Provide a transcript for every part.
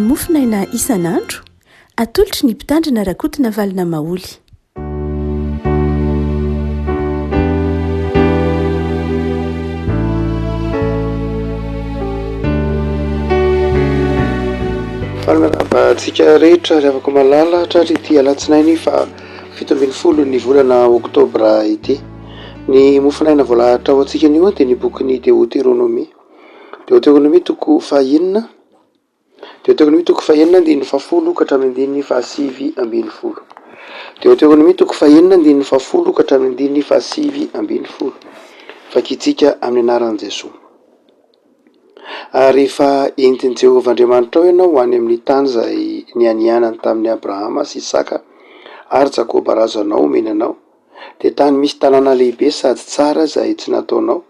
Mofonaina isan'andro, atolotry ny Mpitandrina Rakotonavalona Maholy. Faly miarahaba antsika rehetra ry havako malala tratry ity alatsinainy faha 17 ny volana oktobra ity. Ny mofonaina voalahatra ho antsika anio dia ny bokin'ny Deoteronomia. Deoteronomia toko fahenina. Deoteronomia toko fahenina andininy fahafolo ka hatramin'ny andininy fahasivy ambin'ny folo. Deoteronomia toko fahenina andininy fahafolo ka hatramin'ny andininy fahasivy ambin'ny folo. Vakintsika amin'ny anaran'i Jesoa. Ary rehefa entin'i Jehovah Andriamanitrao ianao ho any amin'ny tany izay nianianany tamin'i Abrahama sy Isaka ary Jakoba razanao homeny anao, dia tany misy tanàna lehibe sady tsara izay tsy nataonao,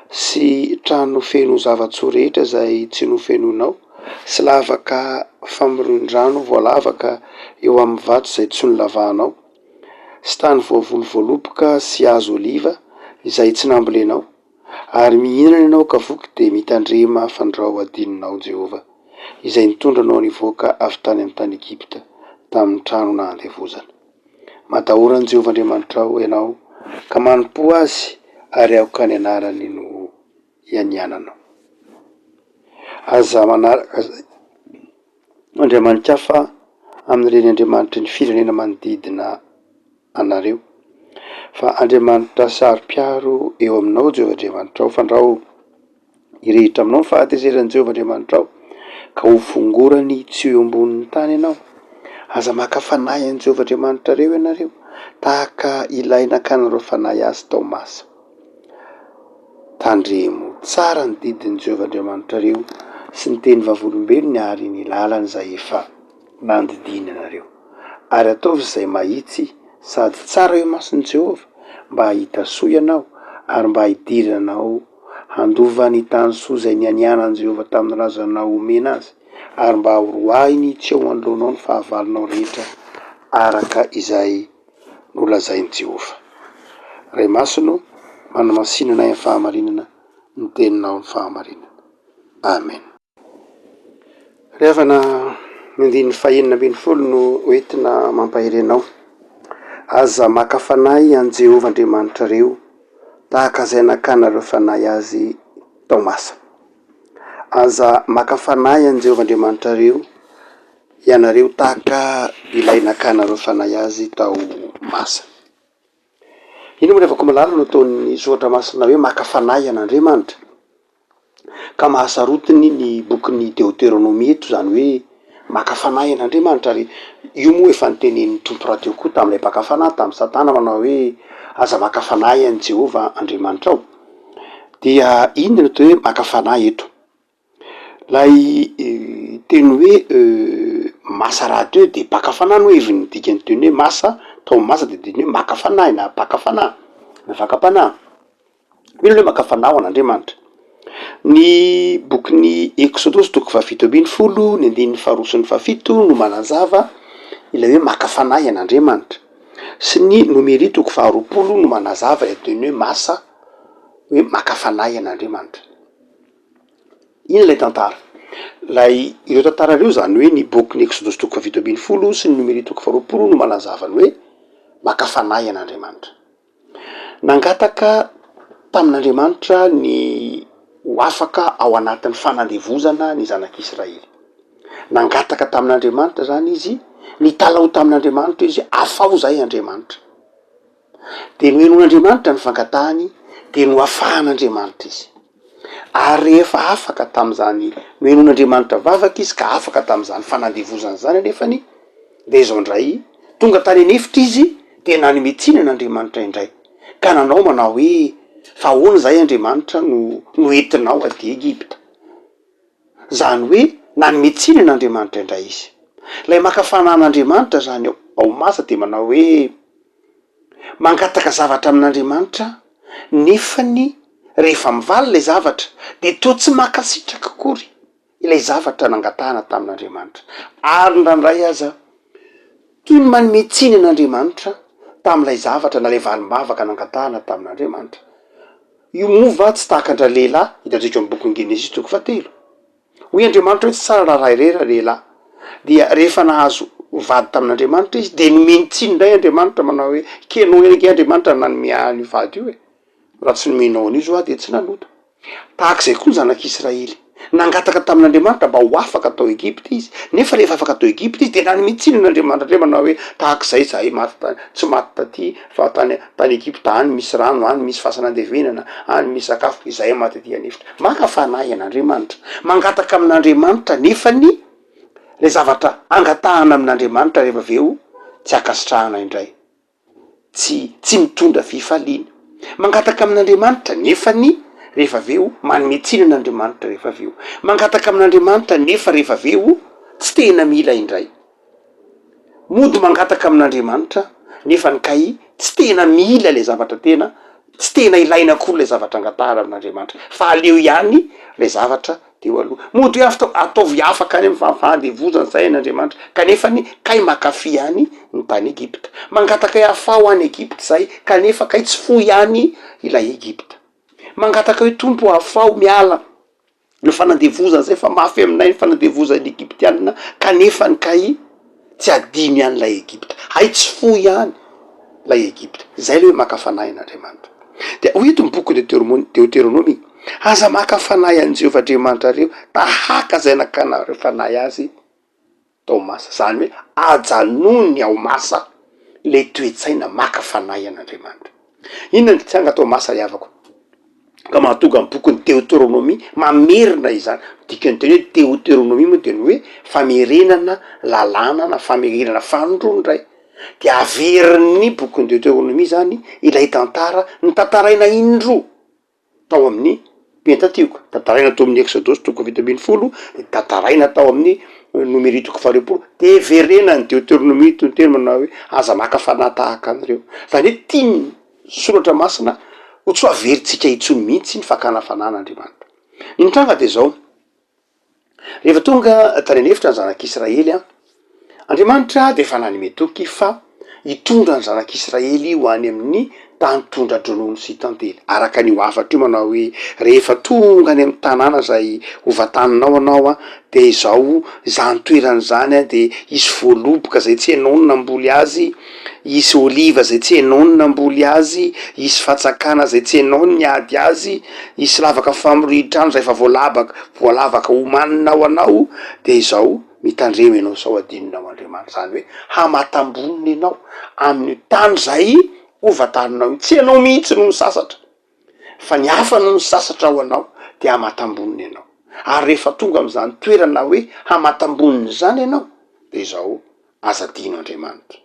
sy trano feno zava-tsoa rehetra izay tsy nofenoinao, sy lavaka famoron-drano voalavaka eo amin'ny vato izay tsy nolavahanao, sy tany voavoly voaloboka sy hazo oliva izay tsy nambolenao, ary mihinana ianao ka voky dia mitandrema fandrao hadinonao Jehovah, izay nitondra anao nivoaka avy tany amin'ny tany Egypta, tamin'ny trano nahandevozana. Matahora an'i Jehovah Andriamanitrao ianao, ka manompoa azy, ary aoka ny anarany no hianiananao. Aza manaraka izay andriamani-kafa amin'ireny andriamanitry ny firenena manodidina anareo, fa Andriamanitra saro-piaro eo aminao Jehovah Andriamanitrao, fandrao Hirehitra aminao ny fahatezeran'i Jehovah Andriamanitrao, ka hofongorany tsy ho eo ambonin'ny tany ianao. Aza maka fanahy an'i Jehovah Andriamanitrareo ianareo, tahaka ilay nakanareo fanahy azy tao Masa. Tandremo tsara ny didin'i Jehovah Andriamanitrareo sy ny teny vavolombelony ary ny lalany izay efa nandidiany anareo, ary ataovy izay mahitsy sady tsara eo imason'i Jehovah, mba hahita soa ianao ary mba hidiranao handova ny tany soa izay nianianan'i Jehovah tamin'ny razanao homena azy, ary mba horoahiny tsy eo anoloanao ny fahavalonao rehetra, araka izay nolazain'i Jehovah. Ray Masina ô, manamasina anay amin'ny fahamarinana, ny teninao no fahamarinana. Amen. Ry havana, ny andininy fahenina ambin'ny folo no hoentina mampahery anao. Aza maka fanahy an'i Jehovah Andriamanitrareo tahaka izay nakanareo fanahy azy tao Masa. Aza maka fanahy an'i Jehovah Andriamanitrareo ianareo tahaka ilay nakanareo fanahy azy tao Masa. Inona moa ry havako malala no ataon'ny soratra masina hoe maka fanahy an'Andriamanitra? Ka mahasarotiny ny bokin'ny Deoteronomia eto izany hoe maka fanahy an'Andriamanitra ary io moa efa notenenin'ny Tompo rahateo koa tamin'ilay mpaka fanahy tamin'i Satana manao hoe aza maka fanahy an'i Jehovah Andriamanitrao. Dia inona no atao hoe maka fanahy eto? Ilay teny hoe masa rahateo dia mpaka fanahy no heviny, ny dikan'ny teny hoe masa, tao masa dia teny hoe maka fanahy na mpaka fanahy na fakam-panahy. Mino aloha maka fanahy ho an'Andriamanitra. Ny bokin'ny Eksodosy toko fahafito ambin'ny folo, ny andininy faharoa sy ny fahafito no manazava ilay hoe maka fanahy an'Andriamanitra. Sy ny Nomery toko faharoapolo no manazava ilay teny hoe masa hoe maka fanahy an'Andriamanitra. Inona ilay tantara? Ilay ireo tantara ireo izany hoe ny bokin'ny Eksodosy toko fahafito ambin'ny folo sy ny Nomery toko faharoapolo no manazava ny hoe maka fanahy an'Andriamanitra. Nangataka tamin'Andriamanitra ny ho afaka ao anatin'ny fanandevozana ny zanak'Israely. Nangataka tamin'Andriamanitra zany izy, nitalaho tamin'Andriamanitra izy, afaho zahay Andriamanitra. De nohenoin'Andriamanitra ny fangatahany, de noafahan'Andriamanitra izy. Ary rehefa afaka tamin'izany nohenoin'Andriamanitra vavaka izy ka afaka tamin'izany fanandevozana izany anefany, de izao indray, tonga tany an'efitra izy de nanome tsiny an'Andriamanitra indray, ka nanao manao hoe, fa ahoana izahay Andriamanitra no noentinao aty Egypta? Izany hoe nanome tsiny an'Andriamanitra indray izy. Ilay maka fanahy an'Andriamanitra izany ao Masa de manao hoe, mangataka zavatra amin'Andriamanitra nefany rehefa mivaly ilay zavatra de toa tsy mankasitraka akory ilay zavatra nangatahana tamin'Andriamanitra, ary indraindray aza toy ny manome tsiny an'Andriamanitra tamin'ilay zavatra na ilay valim-bavaka nangatahana tamin'Andriamanitra. Io moa va tsy tahaka an-dralehilahy hitantsika ao amin'ny bokin'ny Genesisy toko fahatelo? Hoy Andriamanitra hoe tsy tsara raha irery ralehilahy. Dia rehefa nahazo vady tamin'Andriamanitra izy dia nomeny tsiny indray Andriamanitra manao hoe, Kenao ihany ange Andriamanitra nanome ahy an'io vady io e! Raha tsy nomenao an'io zao aho dia tsy nanota. Tahaka izay koa ny zanak'Israely. Nangataka tamin'Andriamanitra mba ho afaka tao Egypta izy, nefa rehefa afaka tao Egypta izy dia nanome tsiny an'Andriamanitra indray manao hoe, Tahaka izay izahay maty tany, tsy maty taty fa tany tany Egypta, any misy rano, any misy fasana andevenana, any misy sakafo, izahay maty aty an'efitra. Maka fanahy an'Andriamanitra. Mangataka amin'Andriamanitra nefany ilay zavatra angatahana amin'Andriamanitra rehefa avy eo tsy ankasitrahana indray. Tsy tsy mitondra fifaliana. Mangataka amin'Andriamanitra nefa ny rehefa avy eo manome tsiny an'Andriamanitra rehefa avy eo. Mangataka amin'Andriamanitra nefa rehefa avy eo tsy tena mila indray. Mody mangataka amin'Andriamanitra nefa ny kay tsy tena mila ilay zavatra tena tsy tena ilaina akory ilay zavatra angatahana amin'Andriamanitra fa aleo ihany ilay zavatra teo aloha. Mody hoe afta ataovy afaka any amin'ny fahandevozana izay an'Andriamanitra kanefa ny kay mankafy ihany ny tany Egypta. Mangataka hoe afaho any Egypta izahay kanefa kay tsy foy ihany ilay Egypta. Mangataka hoe Tompo afaho miala ny fanandevozana izay fa mafy aminay ny fanandevozan'ny Egyptiana kanefa ny kay tsy adino ihany ilay Egypta. Hay tsy foy ihany ilay Egypta. Izay ilay hoe maka fanahy an'Andriamanitra. Dia hoy eto ny boky Deoteronomia, Aza maka fanahy an'i Jehovah Andriamanitrareo tahaka izay nakanareo fanahy azy tao Masa. Izany hoe ajanony ao Masa ilay toe-tsaina maka fanahy an'Andriamanitra. Inona no nitranga tao Masa ry havako? Ka mahatonga ny bokin'ny Deoteronomia mamerina izany. Ny dikan'ny teny hoe Deoteronomia moa dia ny hoe famerenana lalàna na famerenana fanondro indray. Dia averin'ny bokin'ny Deoteronomia izany ilay tantara notantaraina indroa tao amin'ny Pentatioka. Tantaraina tao amin'ny Eksodosy toko 17, dia tantaraina tao amin'ny Nomery toko faharoapolo, dia heverena ny Deoteronomia toy ny teny manao hoe aza maka fanahy tahaka an'ireo. Izany hoe tian'ny Soratra Masina ho tsy ho averintsika intsony mihitsy ny fakana fanahy an'Andriamanitra. Ny nitranga dia izao, rehefa tonga tany an'efitra ny zanak'Israely, Andriamanitra dia efa nanome toky fa hitondra ny zanak'Israely ho any amin'ny tany tondra-dronono sy tantely. Araka an'io hafatra io manao hoe, rehefa tonga any amin'ny tanàna izay hovantaninao ianao, dia izao, izany toerana izany dia hisy voaloboka izay tsy ianao no namboly azy, Hisy oliva izay tsy ianao no namboly azy, hisy fatsakana izay tsy ianao no niady azy, hisy lavaka famorian-trano izay efa voalabaka, voalavaka homanina ho anao, dia izao, mitandrema ianao sao hadinonao Andriamanitra, izany hoe hamatambonina ianao amin'io tany izay hovantaninao io, tsy ianao mihitsy no nisasatra, fa ny hafa no nisasatra ho anao, dia hamatambonina ianao, ary rehefa tonga amin'izany toerana hoe hamatambonina izany ianao, dia izao, Aza adino Andriamanitra.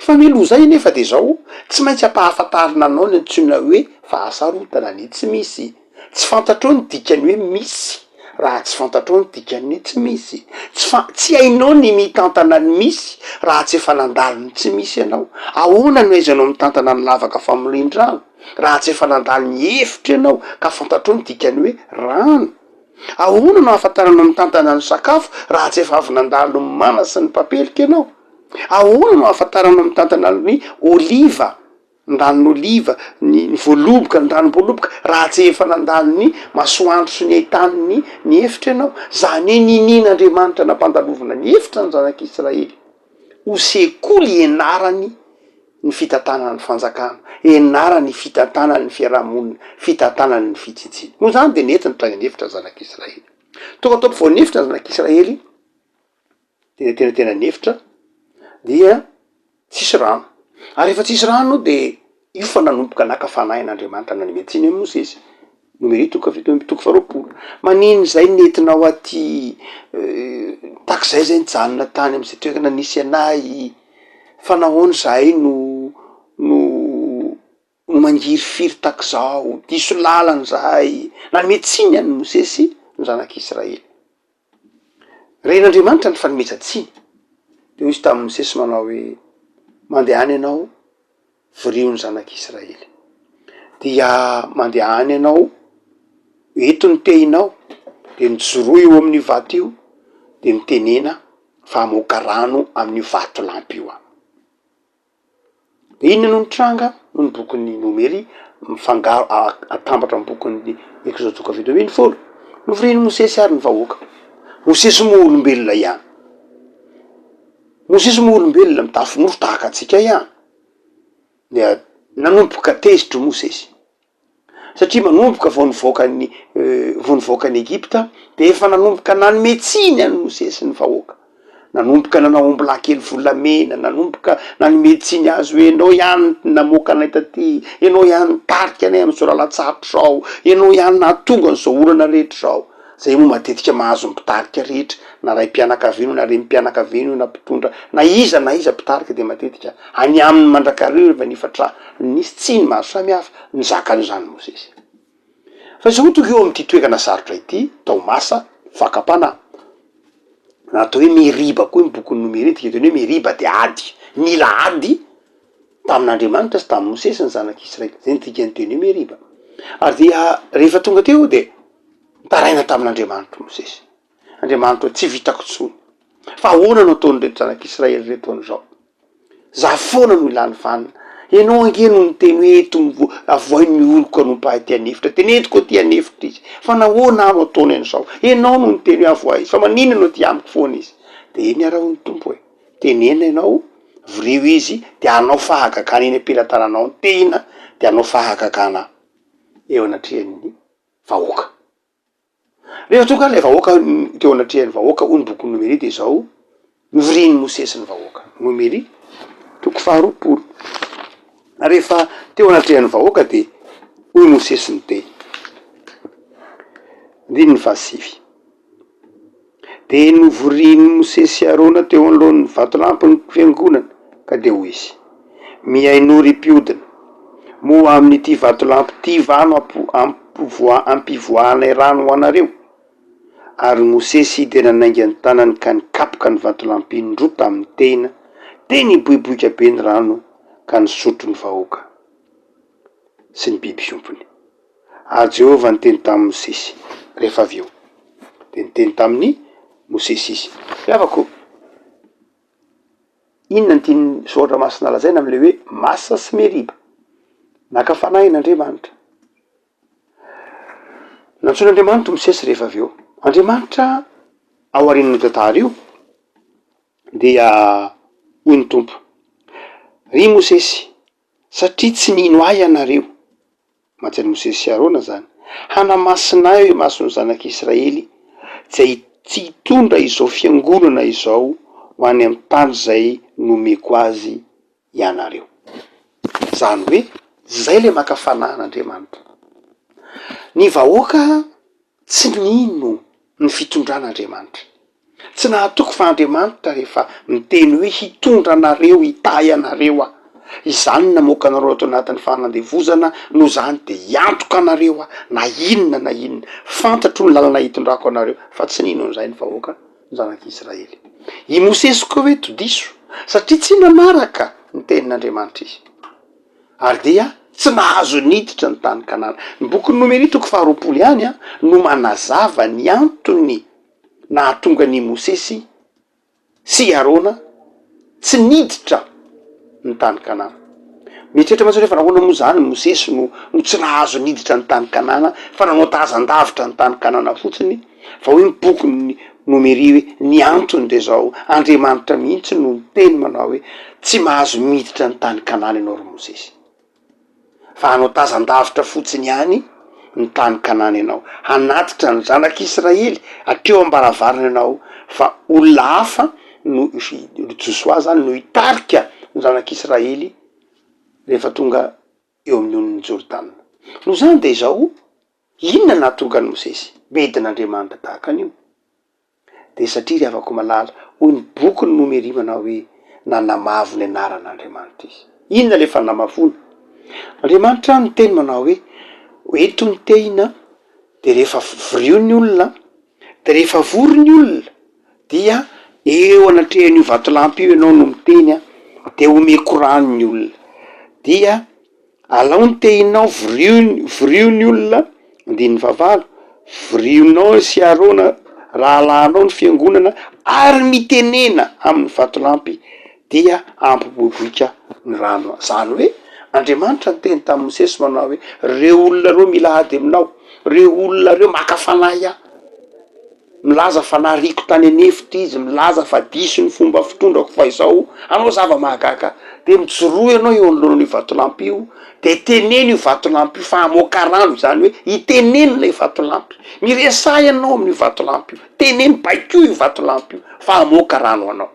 Fa mialoha izay anefa dia izao, tsy maintsy ampahafantarina anao ny antsoina hoe fahasarotana, ny tsy misy. Tsy fantatrao ny dikan'ny hoe misy raha tsy fantatrao ny dikan'ny tsy misy. Tsy fa- tsy hainao ny mitantana ny misy raha tsy efa nandalo ny tsy misy ianao. Ahoana no ahaizanao mitantana ny lavaka famolin-drano raha tsy efa nandalo ny efitra ianao ka fantatrao ny dikan'ny hoe rano? Ahoana no ahafantaranao mitantana ny sakafo raha tsy efa avy nandalo ny mana sy ny papelika ianao? Ahoana no ahafantaranao mitantana ny oliva, ny ranon'oliva, ny voaloboka, ny ranom-boaloboka raha tsy efa nandalo ny masoandro sy ny haintany ny ny efitra ianao? Izany hoe ninian'Andriamanitra nampandalovina ny efitra ny zanak'Israely ho sekoly ianarany ny fitantanana ny fanjakana, ianarany ny fitantanany ny fiaraha-monina, fitantanany ny fitsitsiana. Noho izany dia nety ny tany an'efitra ny zanak'Israely. Tonga tao ampovoan'ny efitra ny zanak'Israely, teny antenatenan'ny efitra, dia tsisy rano. Ary rehefa tsisy rano dia io fa nanomboka naka fanahy an'Andriamanitra nanome tsiny an'i Mosesy. Nomery toko fahafito amby toko faharoapolo. Manino izay nentinao aty takizay zay nijanona tany am'zay toerana nisy anay, fa nahoana izahay no no no mangirifiry takizao, diso lalana izahay. Nanome tsiny an'i Mosesy ny zanak'Israely. Ren'Andriamanitra ny fanomezan-tsiny, de hoy izy tamin'i Mosesy manao hoe, mandehana ianao vorio ny zanak'Israely. Dia mandehana ianao, ento ny tehinao, de mijoroa eo amin'io vato io, de mitenena fa hamoaka rano amin'io vatolampy io aho. De inona no nitranga? Hoy ny bokin'ny Nomery, mifangaro, atambatra amin'ny bokin'ny Eksody toko faha 17. Novorian'i Mosesy ary ny vahoaka. Mosesy moa olombelona ihany. Mosesy moa olombelona mitafy nofo tahaka antsika ihany, dia nanomboka tezitra Mosesy. Satria manomboka vao nivoaka ny vao nivoaka an'i Egypta dia efa nanomboka nanome tsiny an'i Mosesy ny vahoaka. Nanomboka nanao ombilahy kely volamena, nanomboka nanome tsiny azy hoe ianao ihany namoaka anay taty, ianao ihany nitarika anay amin'izao lalan-tsarotra izao, ianao ihany nahatonga an'izao olana rehetra izao. Izay moa matetika mahazo ny mpitarika rehetra, na raim-pianakaviana io na renim-pianakaviana io na mpitondra na iza na iza mpitarika dia matetika any aminy mandrakariva ny fatra nisy tsiny maro samihafa nizaka an'izany Mosesy. Fa izao tonga eo amin'ity toerana sarotra ity tao Masa, fakam-panahy, na atao hoe Meriba koa ny bokin'ny Nomery, dika teny hoe Meriba dia ady, nila ady tamin'Andriamanitra sy tamin'i Mosesy ny zanak'Israely, zay ny dikan'ny teny hoe Meriba. Ary dia rehefa tonga teo dia nitaraina tamin'Andriamanitra Mosesy, Andriamanitra ô tsy vitako intsony, fa ahoana no ataon'ireto zanak'Israely ireto an'izao? Za foana no ilany vanona. Ianao ange no niteny hoe eto mivo- avohay ny oloko hanompo ahy aty an'efitra. Dia nentiko aty an'efitra izy. Fa nahoana aho no ataony an'izao? Ianao no niteny hoe avohay izy. Fa maninona no aty amiko foana izy? Dia eny ara hoy ny Tompo e. Teneno ianao, vorio izy, dia hanao fahagagana eny am-pelatananao ny tehina, dia hanao fahagagana eo anatrehan'ny vahoaka. Rehefa tonga ary ilay vahoaka teo anatrehan'ny vahoaka, hoy ny bokin'ny Nomery, dia izao novorian'i Mosesy ny vahoaka. Nomery, toko faharoapolo. Rehefa teo anatrehan'ny vahoaka dia hoy Mosesy niteny. Andininy fahasivy. Dia novorian'i Mosesy sy Arona teo anoloan'ny vatolampy ny fiangonana, ka dia hoy izy, Mihainoa ry mpiodina, moa amin'ity vatolampy ity va no ampivoahanay rano ho anareo? Ary Mosesy dia nanainga ny tanany ka nikapoka ny vatolampy indroa tamin'ny tehina, dia niboiboika be ny rano ka nisotro ny vahoaka sy ny biby fiompiny. Ary Jehovah niteny tamin'i Mosesy rehefa avy eo. Dia niteny tamin'i Mosesy izy. Ry havako, inona no tian'ny Soratra Masina lazaina amin'ilay hoe Masa sy Meriba? Naka fanahy an'Andriamanitra. Nantsoin'Andriamanitra Mosesy rehefa avy eo. Andriamanitra ao aorian'io tantara io dia hoy ny Tompo, Ry Mosesy, satria tsy nino ahy ianareo, mantsy an'i Mosesy sy Arona izany, hanamasina ahy eo imason'ny zanak'Israely, izay tsy hitondra izao fiangonana izao ho any amin'ny tany izay nomeko azy ianareo. Izany hoe, izay ilay maka fanahy an'Andriamanitra. Ny vahoaka tsy nino ny fitondran'Andriamanitra. Tsy nahatoky fa Andriamanitra rehefa miteny hoe hitondra anareo, hitahy anareo aho. Izany no namoaka anareo ato anatin'ny fanandevozana, noho izany dia hiantoka anareo aho na inona na inona. Fantatro ny lalana hitondrako anareo, fa tsy nino an'izay ny vahoaka, ny zanak'Israely. I Mosesy koa ve to diso? Satria tsy nanaraka ny tenin'Andriamanitra izy. Ary dia tsy nahazo niditra ny tany Kanana. Ny bokin'ny Nomery toko faharoapolo ihany no manazava ny antony nahatonga an' i Mosesy sy i Arona tsy niditra ny tany Kanana. Mieritreritra mantsy aho hoe fa nahoana moa izany Mosesy no no tsy nahazo niditra ny tany Kanana fa nanao tazan-davitra ny tany Kanana fotsiny? Fa hoy ny bokin'ny Nomery hoe ny antony dia izao, Andriamanitra mihitsy no niteny manao hoe tsy mahazo miditra ny tany Kanana ianao ry Mosesy. Fa hanao tazan-davitra fotsiny ihany ny tany Kanana ianao. Hanatitra ny zanak'Israely hatreo am-baravarana ianao, fa olona hafa no, Josoa zany no hitarika ny zanak'Israely rehefa tonga eo amin'ny onin'i Jordana. Noho izany dia izao, inona nahatonga an'i Mosesy bedin'Andriamanitra tahaka an'io? Dia satria ry havako malala, hoy ny bokin'ny Nomery manao hoe, nanamavo ny anaran'Andriamanitra izy. Inona ilay fanamavoana? Andriamanitra niteny manao hoe, eto ny tehina, dia rehefa vorio ny olona, dia rehefa vory ny olona, dia eo anatrehan'io vatolampy io ianao no miteny an, dia omeko rano ny olona. Dia Alao ny tehinao, vorio vorio ny olona, andininy fahavalo, vorionao sy Arona rahalahinao ny fiangonana ary mitenena amin'ny vatolampy dia hampiboiboika ny rano. Izany hoe Andriamanitra niteny tamin'i Mosesy manao hoe, reo olona reo mila ady aminao, reo olona reo maka fanahy ahy. Milaza fa nariako tany an'efitra izy, milaza fa diso ny fomba fitondrako fa izao hanao zava-mahagaga. Dia mijoroa ianao eo anoloan'io vatolampy io, dia teneno io vatolampy io fa hamoaka rano, izany hoe iteneno ilay vatolampy. Miresaha ianao amin'io vatolampy io, teneno, baikoy io vatolampy io fa hamoaka rano ho anao.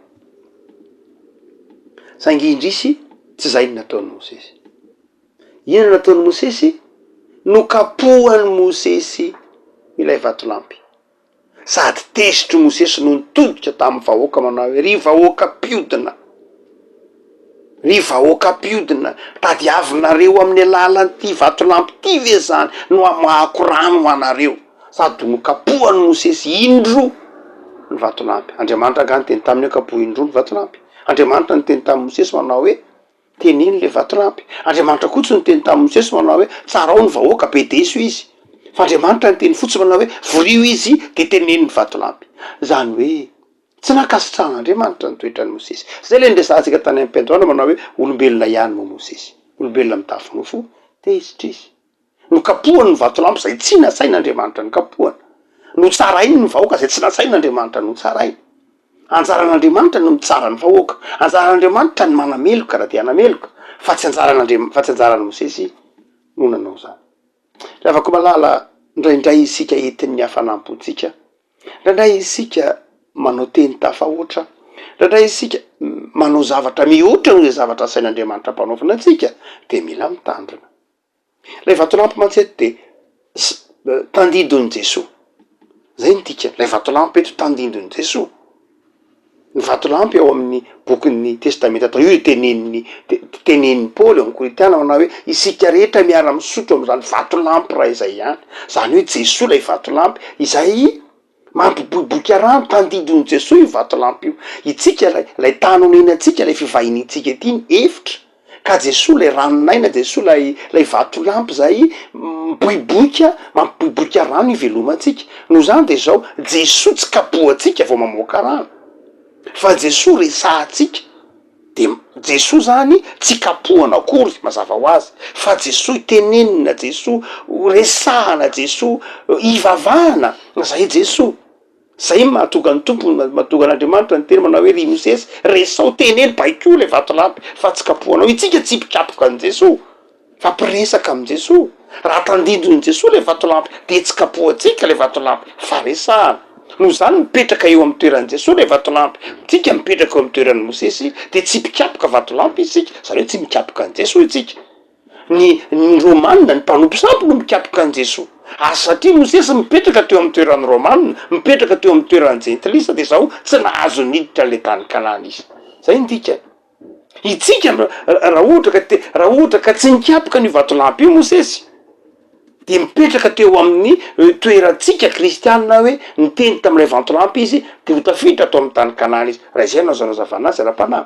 Saingy indrisy, tsy izay no nataon'i Mosesy. Inona no nataon'i Mosesy? Nokapohan'i Mosesy ilay vatolampy. Sady tezitr'i Mosesy no nitodika tamin'ny vahoaka manao hoe, Ry vahoaka mpiodina! Ry vahoaka mpiodina, tadiavinareo amin'ny alalan'ity vatolampy ity ve izany no hamahako rano ho anareo? Sady nokapohan'i Mosesy indroa ny vatolampy. Andriamanitra angaha niteny taminy hoe kapohy indroa ny vatolampy? Andriamanitra niteny tamin'i Mosesy manao hoe, Teneno ilay vatolampy. Andriamanitra koa tsy niteny tamin'i Mosesy manao hoe, Tsarao ny vahoaka, bedeso izy. Fa Andriamanitra niteny fotsiny manao hoe, Vorio izy, dia teneno ny vatolampy. Izany hoe, tsy nankasitrahan'Andriamanitra ny toetran'i Mosesy. Izay ilay niresahantsika tany am-piandohana manao hoe, olombelona ihany moa Mosesy. Olombelona mitafy nofo, tezitra izy. Nokapohany ny vatolampy izay tsy nasain'Andriamanitra nokapohana. Notsarainy ny vahoaka izay tsy nasain'Andriamanitra notsarainy. Anjaran'Andriamanitra no mitsara ny vahoaka. Anjaran'Andriamanitra ny manameloka raha te hanameloka, fa tsy anjaran'Andriam- fa tsy anjaran'i Mosesy no nanao izany. Ry havako malala, indraindray isika entin'ny hafanam-pontsika, indraindray isika manao teny tafahoatra, indraindray isika manao zavatra mihoatra noho izay zavatra asain'Andriamanitra ampanaovina antsika, dia mila mitandrina. Ilay vatolampy mantsy eto dia tandindon'i Jesoa, zay no dikany, ilay vatolampy eto tandindon'i Jesoa, ny vatolampy ao amin'ny bokin'ny testamenta taloha io tenenin'ny tenenin'i Paoly ao amin'ny Korintiana manao hoe isika rehetra miara-misotro amin'izany vatolampy iray izay ihany, izany hoe Jesoa ilay vatolampy izay Mampiboiboika rano, tandindon'i Jesoa io vatolampy io. Itsika ilay, ilay tany onenantsika, ilay fivahiniantsika ety ny efitra. Ka Jesoa ilay ranon'aina, Jesoa ilay, ilay vatolampy izay miboiboika, mampiboiboika rano ivelomantsika. Noho izany dia izao, Jesoa tsy kapohantsika vao mamoaka rano. Fa Jesoa resahantsika. De Jesoa zany tsy kapohana akory mazava ho azy fa Jesoa tenenina, Jesoa resahana, Jesoa ivavahana, zay Jesoa, zay mahatonga ny Tompo, mahatonga an'Andriamanitra niteny manao hoe ry Mosesy resao, teneno, baikoa le vatolampy fa tsy kapohanao, itsika tsy mpikapoka an'i Jesoa. Fa mpiresaka amin'i Jesoa. Raha tandindon'i Jesoa ilay vatolampy dia tsy kapohantsika ilay vatolampy fa resahana. Noho izany mipetraka eo amin'ny toeran'i Jesoa ilay vatolampy, tsika mipetraka eo amin'ny toeran'i Mosesy dia tsy mpikapoka vatolampy isika, izany hoe tsy mikapoka an'i Jesoa isika. Ny ny Romana, ny mpanompo sampy no mikapoka an'i Jesoa. Ary satria Mosesy mipetraka teo amin'ny toeran'ny Romana, mipetraka teo amin'ny toeran'ny Jentilisa dia izao tsy nahazo niditra ilay tany Kanana izy. Izay ny dikany. Itsika raha ohatra ka te, raha ohatra ka tsy nikapoka an'io vatolampy io Mosesy, de mipetraka teo amin'ny toerantsika kristiana hoe niteny tamin'ilay vantolampy izy de ho tafiditra tao amin'ny tany Kanana izy, raha izay no azo anazavana azy ara-panahy.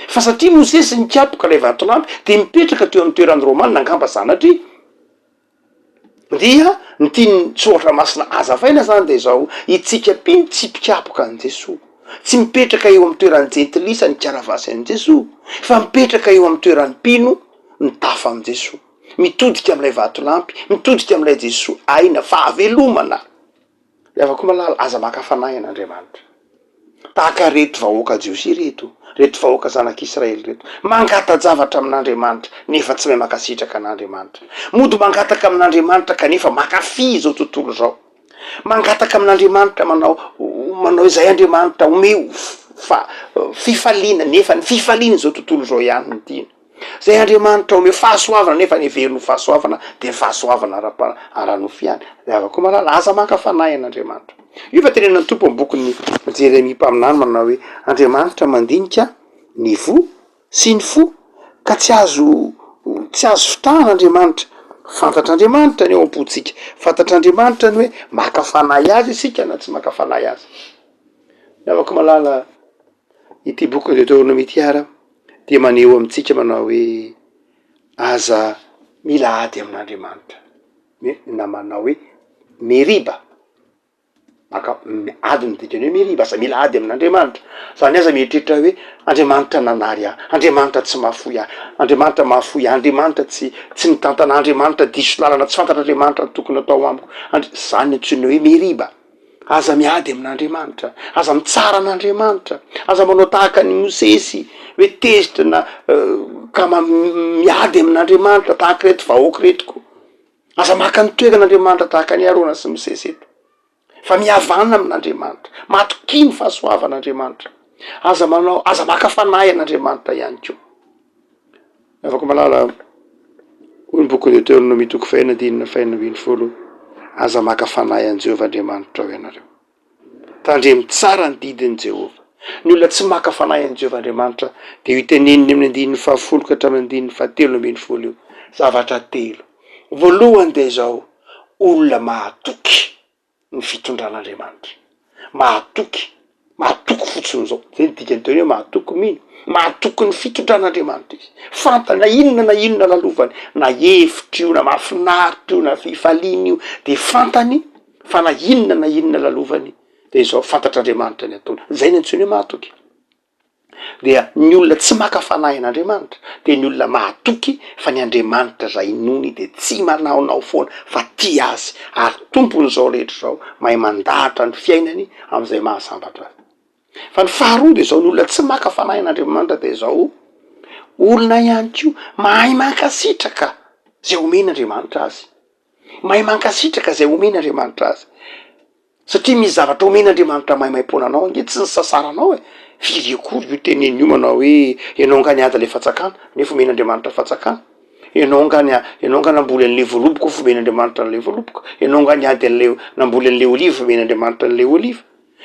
Fa satria Mosesy nikapoka ilay vatolampy de mipetraka teo amin'ny toeran'ny Romana angamba sanatria. Dia ny tian'ny soratra masina hazavaina zany de izao, itsika mpino tsy mpikapoka an'i Jesoa, tsy mipetraka eo amin'ny toeran'ny jentilisa nikaravasy an'i Jesoa, fa mipetraka eo amin'ny toeran'ny mpino mitafa amin'i Jesoa, mitodika amin'ilay vatolampy, mitodika amin'ilay Jesoa aina, fahavelomana. Ry havako malala, aza maka fanahy an'Andriamanitra. Tahaka ireto vahoaka Jiosy ireto, ireto vahoaka zanak'Israely ireto, mangata-javatra amin'Andriamanitra, nefa tsy mahay mankasitraka an'Andriamanitra. Mody mangataka amin'Andriamanitra kanefa mankafy izao tontolo izao. Mangataka amin'Andriamanitra manao manao izay Andriamanitra omeo fa fifaliana, nefa ny fifalian'izao tontolo izao ihany no tiany. Zay Andriamanitra omeo fahasoavana nefa ny heveriny ho fahasoavana dia fahasoavana ara-pa- ara-nofo ihany. Ry havako malala, aza maka fanahy an'Andriamanitra. Io fa tenenan'ny Tompo amin'ny bokin'i Jeremia mpaminany manao hoe, Andriamanitra mandinika ny voa sy ny fo ka tsy azo tsy azo fitahana Andriamanitra. Fantatr'Andriamanitra ny ao am-pontsika. Fantatr'Andriamanitra ny hoe maka fanahy azy isika na tsy maka fanahy azy. Ry havako malala, ity bokin'i Deoteronomia ity ara dia maneho amintsika manao hoe aza mila ady amin'Andriamanitra, na manao hoe Meriba, maka ady no dikany hoe Meriba, aza mila ady amin'Andriamanitra, zany aza mieritreritra hoe Andriamanitra nanary ahy, Andriamanitra tsy mahafoy ahy, Andriamanitra mahafoy ahy, Andriamanitra tsy tsy mitantana ahy, Andriamanitra diso lalana, tsy fantatr'Andriamanitra ny tokony atao amiko, Andri- zany antsoina hoe Meriba. Aza miady amin'Andriamanitra, aza mitsara an'Andriamanitra, aza manao tahaka an'i Mosesy hoe tezitra na ka miady amin'Andriamanitra tahaka ireto vahoaka ireto koa. Aza maka ny toeran'Andriamanitra tahaka an'i Arona sy Mosesy eto. Fa mihavàna amin'Andriamanitra, matokia ny fahasoavan'Andriamanitra. Aza manao, aza maka fanahy an'Andriamanitra ihany koa. Havako malala, hoy ny bokin'i Deoteronomia toko fahenina andininy fahenina 16, aza maka fanahy an'i Jehovah Andriamanitrao ianareo. Tandremo tsara ny didin'i Jehovah. Ny olona tsy maka fanahy an'i Jehovah Andriamanitra dia io teneniny amin'ny andininy fahafolo ka hatramin'ny andininy fahatelo 13 io. Zavatra telo. Voalohany dia izao, olona mahatoky ny fitondran'Andriamanitra. Mahatoky, mahatoky fotsiny izao. Zay ny dikan'ny teny hoe mahatoky mino. Mahatoky ny fitondran'Andriamanitra izy. Fantany na inona na inona lalovany, na hevitra io, na mahafinaritra io, na fifaliana io, dia fantany fa na inona na inona lalovany dia izao fantatr'Andriamanitra ny ataony. Zay ny antsoiny hoe mahatoky. Dia ny olona tsy maka fanahy an'Andriamanitra dia ny olona mahatoky fa ny Andriamanitra izay inoany dia tsy manaonao foana fa tia azy ary tompon'izao rehetra izao, mahay mandahatra ny fiainany amin'izay mahasambatra azy. Fa ny faharoa dia izao, ny olona tsy maka fanahy an'Andriamanitra dia izao, olona ihany koa mahay mankasitraka izay omen'Andriamanitra azy. Mahay mankasitraka izay omen'Andriamanitra azy. Satria misy zavatra omen'Andriamanitra maimaimpoana anao ange tsy nisasaranao e! Firy akory io teneniny io manao hoe ianao angaha niady ilay fantsakana nefa omen'Andriamanitra fantsakana? Ianao angaha nia- ianao angaha namboly an'ilay voaloboka fa omen'Andriamanitra an'ilay voaloboka? Ianao angaha niady an'ilay namboly an'ilay oliva fa omen'Andriamanitra an'ilay oliva?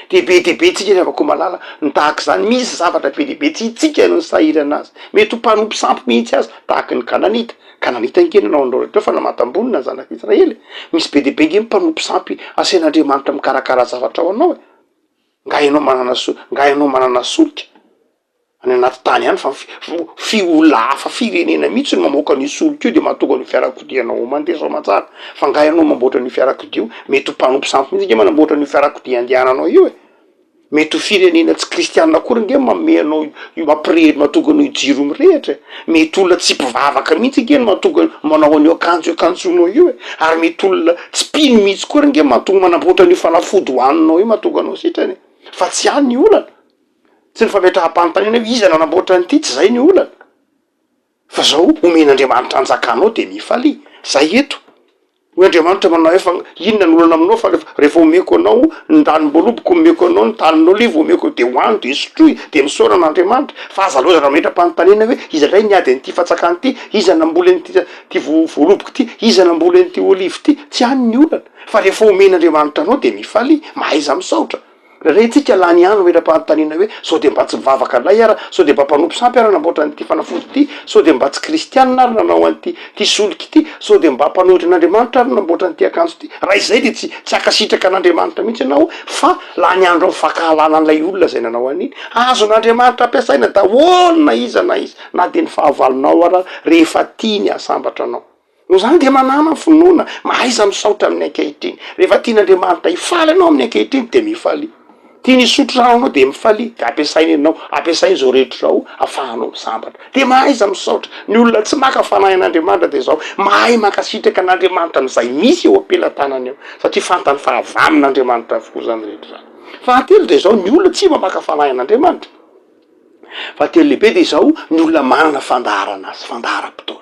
Dia be dia be tsika ry havako malala ny tahaka izany, misy zavatra be dia be tsy hitsika no nisahirana azy, mety ho mpanompo sampy mihitsy aza, tahaka ny Kananita, Kananita ange nanao an'ireo rehetra ireo fa namantam-bonona ny zanak'Israely e, misy be dia be ange ny mpanompo sampy asain'Andriamanitra mikarakara zavatra ho anao e, nga ianao manana so- nga ianao manana solika? any anaty tany any fa fi olona hafa firenena mihitsy no mamoaka an'io solika io de mahatonga an'io fiarakodia anao mandeha soamantsara fa nga ianao mamboatra an'io fiarakodia io mety ho mpanompo sampy mihitsy nge manamboatra an'io fiarakodia andehananao io e mety ho firenena tsy kristianina akory nge manome anao io mampirehitra mahatonga an'io jiro mirehitra e mety olona tsy mpivavaka mihitsy nge no mahatonga manao an'io akanjo akanjonao io e ary mety olona tsy mpino mihitsy koa nge mahatonga manamboatra an'io fanafody hohaninao io mahatonga anao sitrana e fa tsy any ny olana Tsy ny fametraham-panontaniana hoe iza nanamboatra an'ity, tsy izay ny olana. Fa zao, omen'Andriamanitra hanjakanao dia mifalia. Zay eto. Hoy Andriamanitra manao hoe fa inona ny olana aminao fa rehefa omeko anao ny ranom-boaloboko, omeko anao ny tanin'oliva, omeko dia hohano dia sotroy dia misaora an'Andriamanitra. Fa aza lozana mametra-panontaniana hoe iza indray niady an'ity fantsakana ity, iza namboly an'ity ity voaloboko ity, iza namboly an'ity oliva ity. Tsy any ny olana. Fa rehefa omen'Andriamanitra anao dia mifalia, mahaiza misaotra. Indraindray tsika lany andro mametra-panontaniana hoe sao dia mba tsy mivavaka indray ara, sao dia mba mpanompo sampy ara namboatra an'ity fanafody ity, sao dia mba tsy kristianina ary nanao an'ity ity solika ity, sao dia mba mpanohitra an'Andriamanitra ary namboatra an'ity akanjo ity. Raha izay dia tsy tsy hankasitraka an'Andriamanitra mihitsy ianao fa lany andro amin'ny fankahalana an'ilay olona izay nanao an'iny. Azon'Andriamanitra ampiasaina daholo na iza na iza, na dia ny fahavalonao ara rehefa tiany hahasambatra anao. Noho izany dia manàna finoana, mahaiza misaotra amin'ny ankehitriny. Rehefa tian'Andriamanitra hifaly ianao amin'ny ankehitriny dia mifalia. Tiany hisotro rano ianao dia mifalia, dia ampiasainy ianao, ampiasainy izao rehetra izao ahafahanao misambatra. Dia mahaiza misaotra. Ny olona tsy maka fanahy an'Andriamanitra dia izao, mahay mankasitraka an'Andriamanitra amin'izay misy eo am-pelatanany eo, satria fantany fa avy amin'Andriamanitra avokoa izany rehetra izany. Fahatelo dia izao, ny olona tsy mba maka fanahy an'Andriamanitra. Fahatelo lehibe dia izao, ny olona manana fandaharana sy fandaharam-potoana.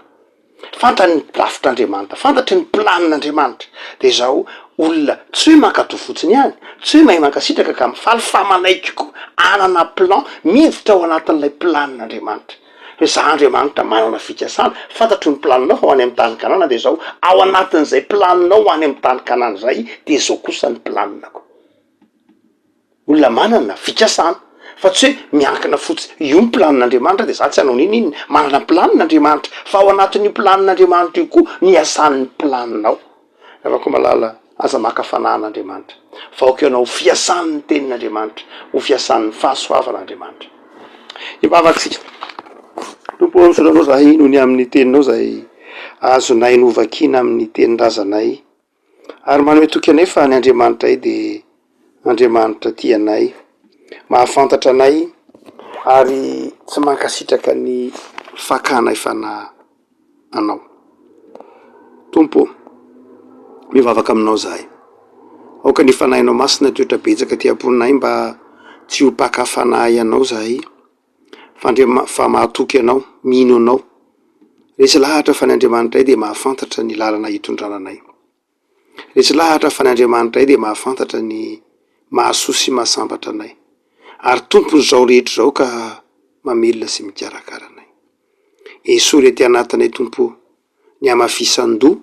Fantany ny drafitr'Andriamanitra, fantatry ny planin'Andriamanitra. Dia izao, olona tsy hoe mankatò fotsiny ihany, tsy hoe mahay mankasitraka ka mifaly fa manaiky koa hanana plan, miditra ao anatin'ilay planin'Andriamanitra. Hoe za Andriamanitra manana fikasana, fantatro ny planinao fa ho any amin'ny tany Kanana, dia izao, ao anatin'izay planinao ho any amin'ny tany Kanana izay, dia izao kosa ny planinako. Olona manana fikasana fa tsy hoe miankina fotsiny, io ny planin'Andriamanitra de za tsy hanao n'inon'inona, manana planina Andriamanitra fa ao anatin'io planin'Andriamanitra io koa ny iasan'ny planinao. Ravako malala, aza maka fanahy an'Andriamanitra fa aoka ianao ho fiasan'ny tenin'Andriamanitra, ho fiasan'ny fahasoavan'Andriamanitra. Hivavaka isika. Tompo ô, misaotra Anao zahay noho ny amin'ny teninao izay azonay novakiana amin'ny tenin-drazanay. Ary manome toky anay fa ny Andriamanitray dia Andriamanitra tia anay, mahafantatra anay ary tsy mankasitraka ny fakanay fanahy Anao. Tompo ô, mivavaka aminao izahay. Aoka ny Fanahinao Masina hitoetra betsaka aty am-ponay mba tsy ho mpaka fanahy Anao izahay, fa Andriama- fa mahatoky Anao, mino Anao. Resy lahatra fa ny Andriamanitray dia mahafantatra ny lalana hitondrana anay. Resy lahatra fa ny Andriamanitray dia mahafantatra ny mahasoa sy mahasambatra anay, ary Tompon'izao rehetra izao ka mamelona sy mikarakara anay. Esory aty anatinay Tompo ô, ny hamafisan-doha,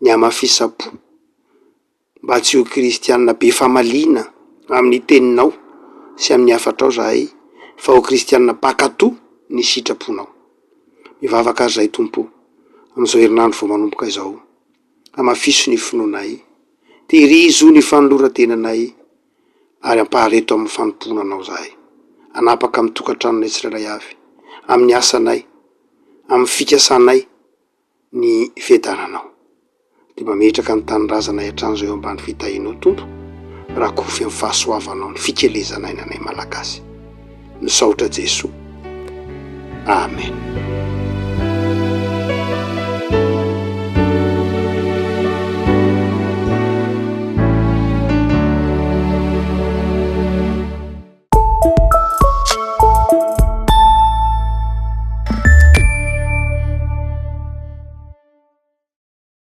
ny hamafisam-po, mba tsy ho kristiana be famaliana amin'ny teninao sy amin'ny hafatrao zahay fa ho kristiana mpankatò ny sitraponao. Mivavaka ary zahay Tompo o, amin'izao herinandro vao manomboka izao, hamafiso ny finoanay, tehirizo ny fanoloran-tenanay ary ampahareto amin'ny fanompoana Anao zahay. Hanapaka amin'ny tokantranonay tsirairay avy, amin'ny asanay, amin'ny fikasanay, ny fiadananao. Dia mametraka ny tanindrazanay hatrany izao eo ambany fitahianao Tompo, rakofy amin'ny fahasoavanao ny fikelezan'aina anay Malagasy. Misaotra Jesoa. Amen.